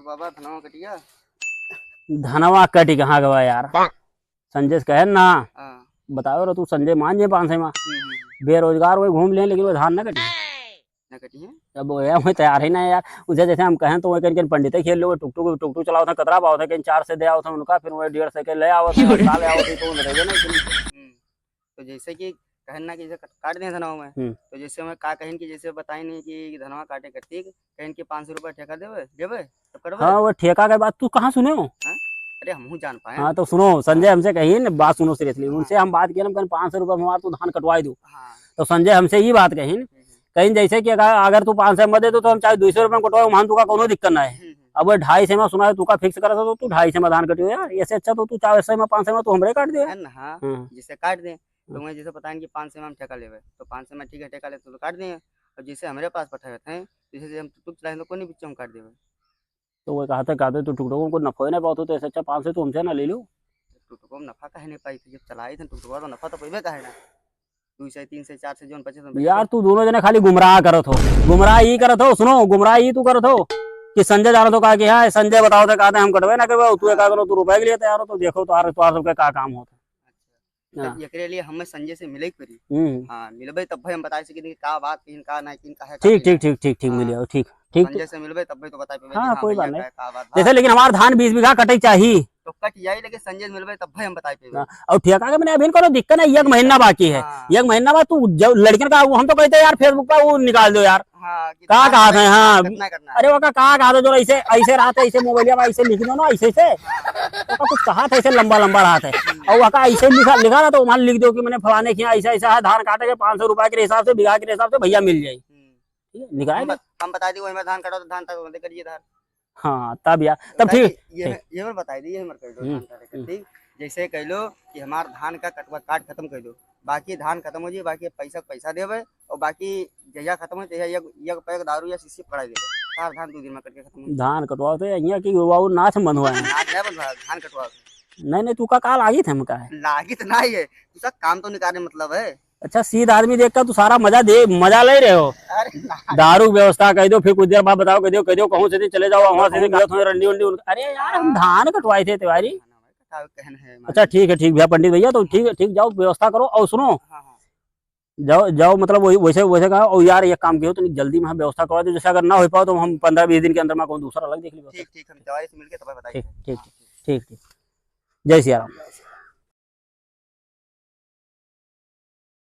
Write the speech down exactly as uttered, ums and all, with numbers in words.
बाबा, धनवा कटिया? धनवा कटि कहाँ गवा यार? संजय से कहे ना। हाँ। बताओ रे, तू संजय मान जे पाँच सौ में। हम्म, हम्म। बेरोजगार वही घूम ले, लेकिन वो धान ना कटी। ना कटी है? अब वो है, वो तैयार ही ना है यार। उनसे जैसे हम कहें तो वो कहीं, कहीं पंडित ही खेल लो, टुक टुक, टुक टुक चलाओ था, कतरा पाओ था, कहीं चार से दे आओ था उनका, फिर वो डेढ़ सौ के ले आओ था, और साल आओ थे, तो वो रहेगा ना कि हम्म। तो जैसे कि कहन ना कि जैसे कट-, काट दें धनवा में, हम्म। तो जैसे मैं का कहिन कि जैसे बताई नहीं कि धनवा काटे करती, कहिन कि पाँच सौ रुपया ठेका देवे, देवे, तब कटवे। हाँ, वो ठेका के बात तू कहाँ सुने हो? हाँ? अरे, हमहू जान पाए। हाँ, तो सुनो, संजय हाँ। हमसे कहिन, बात सुनो seriously। हाँ। उनसे हम बात किए ना, हम कहिन, "पाँच सौ रुपया में हमार तू धान कटवाई दो।" हाँ। तो संजय हमसे ये बात कहिन, हम्म, हम्म। कहिन जैसे कि अगर, अगर तू पाँच सौ में दे दो, तो हम चाहे दो सौ रुपया में कटवाओ, हम तुका कोनो दिक्कत ना है। हम्म, हम्म। अब वो ढाई सौ में सुना है, तुका fix करा था, तो तू ढाई सौ में धान कटियो यार। ऐसे अच्छा तो तू चार सौ में, पाँच सौ में तू हमरे काट दे। है ना, हाँ, हाँ। जैसे काट दे। तो हाँ। मैं जैसे बताएं कि पाँच सौ में हम ठेका लेवे, तो पाँच सौ में ठीक है, ठेका लेते तो काट देंगे। और जैसे हमरे पास पठाए हैं, जैसे हम टुक टुक चलाएं तो कोई नहीं बिच्चों काट देवे। तो वो कहते, कहते, "तू टुकड़ों को नफा ही नहीं पाओ, तो ऐसे अच्छा पाँच सौ तू हमसे ना ले लो।" टुकड़ों में नफा काहे नहीं पाई थी? जब चलाई थे टुकड़ों तो नफा तो पइबे काहे ना? दो सौ, तीन सौ, चार सौ जोन पचे तो यार, तू दोनों जने खाली गुमराह करत हो, गुमराह ही करत हो। सुनो, गुमराह ही तू करत हो कि संजय जानो तो कहा कि हाँ, संजय बताओ तो कहते हम कटवे ना करवे, तू एक हाँ। आध तू रुपए के लिए तैयार हो, तो देखो तोहार, तोहार सबके का काम होता है। अच्छा। हाँ। तब एकरे लिए हमें संजय से मिले के पड़ी। हम्म। हाँ, मिलबे तब भाई हम बता सके कि का बात किन, का ना किन, का है, का ठीक, किन ठीक, है। ठीक, ठीक, ठीक, हाँ। मिलियो, ठीक, ठीक, संजय ठीक। से मिलबे तब भाई तो बता पेबे कि हाँ, हाँ कोई भैया बात नहीं। का, का बात जैसे बा। लेकिन हमार धान बीस बीघा कटे चाही। तो कट जाई, लेकिन संजय से मिलबे तब भाई हम बता पेबे। हाँ, और ठेका के मैंने अभी इनको दिक्कत नहीं, एक महीना बाकी है। हाँ। एक महीना बाद तू जब लड़कन का, हम तो कहते यार Facebook पर वो निकाल दो यार। हाँ, कि का कहा था, हाँ। कितना करना है। अरे, ओका का कहा था, जो ऐसे, ऐसे रहते, ऐसे मोबाइलिया में ऐसे लिख दो ना, ऐसे, ऐसे। हाँ। ओका कुछ कहा था, ऐसे लंबा, लंबा रहा था। हम्म। और ओका ऐसे लिखा, लिखा ना, तो वहाँ लिख दो कि मैंने फलाने के यहाँ ऐसा, ऐसा है, धान काटे के पाँच सौ रुपए के हिसाब से, बीघा के हिसाब से भैया मिल जाए। हम्म। ठीक है, निकाल हम दे। ब-, हम बता दी, वही में धान काटो, तो धान तक बंदे करिए धान। हाँ, तब यार, तब बताइए, ठीक, ये ठीक। है, ये मत बताइए, ये मत कह दो, हम्म, धान काटे के, हम्म। ठीक? जैसे कह लो कि हमार धान का कटवा, काट खत्म कर दो, बाकी धान खत्म हो जाए, बाकी पैसा, पैसा देवे, और बाकी जहिया खत्म हो, तहिया एक, एक पैक दारू या शीशी पकड़ा देवे। सार धान दो दिन में कट के खत्म हो जाए। धान कटवाओ तो यहाँ की वो नाच बंद हुआ है। नाच नहीं बंद हुआ, धान कटवाओ तो। नहीं, नहीं, तू का, का लागी थे हमका है? लागी तो नहीं है, तू सब काम तो निकालने मतलब है। अच्छा, सीधा आदमी देख कर तू सारा मजा दे, मजा ले रहे हो। अरे ना। दारू की व्यवस्था कह दो, फिर कुछ देर बाद बताओ, कह दो, कह दो, कहूँ से चले जाओ, वहाँ से मिलत हो रंडी वंडी उनका। अरे यार, हम हाँ। धान कटवाए थे तिवारी। हाँ, भाई, का कहन है, अच्छा, मालिक। ठीक है, ठीक भैया, पंडित भैया, तो ठीक है, ठीक, जाओ, व्यवस्था करो। और सुनो, हाँ, हाँ। जाओ, जाओ, मतलब वही, वैसे, वैसे कहा, और यार, एक काम कियो, तो जल्दी में व्यवस्था करवा दो, जैसे अगर ना हो पाओ, तो हम पन्द्रह बीस दिन के अंदर में कौन दूसरा अलग देख लीजिए। ठीक, ठीक, हम दवाई से मिलके तब बताइए। ठीक, ठीक, हाँ, ठीक, ठीक, ठीक। जय सिया राम।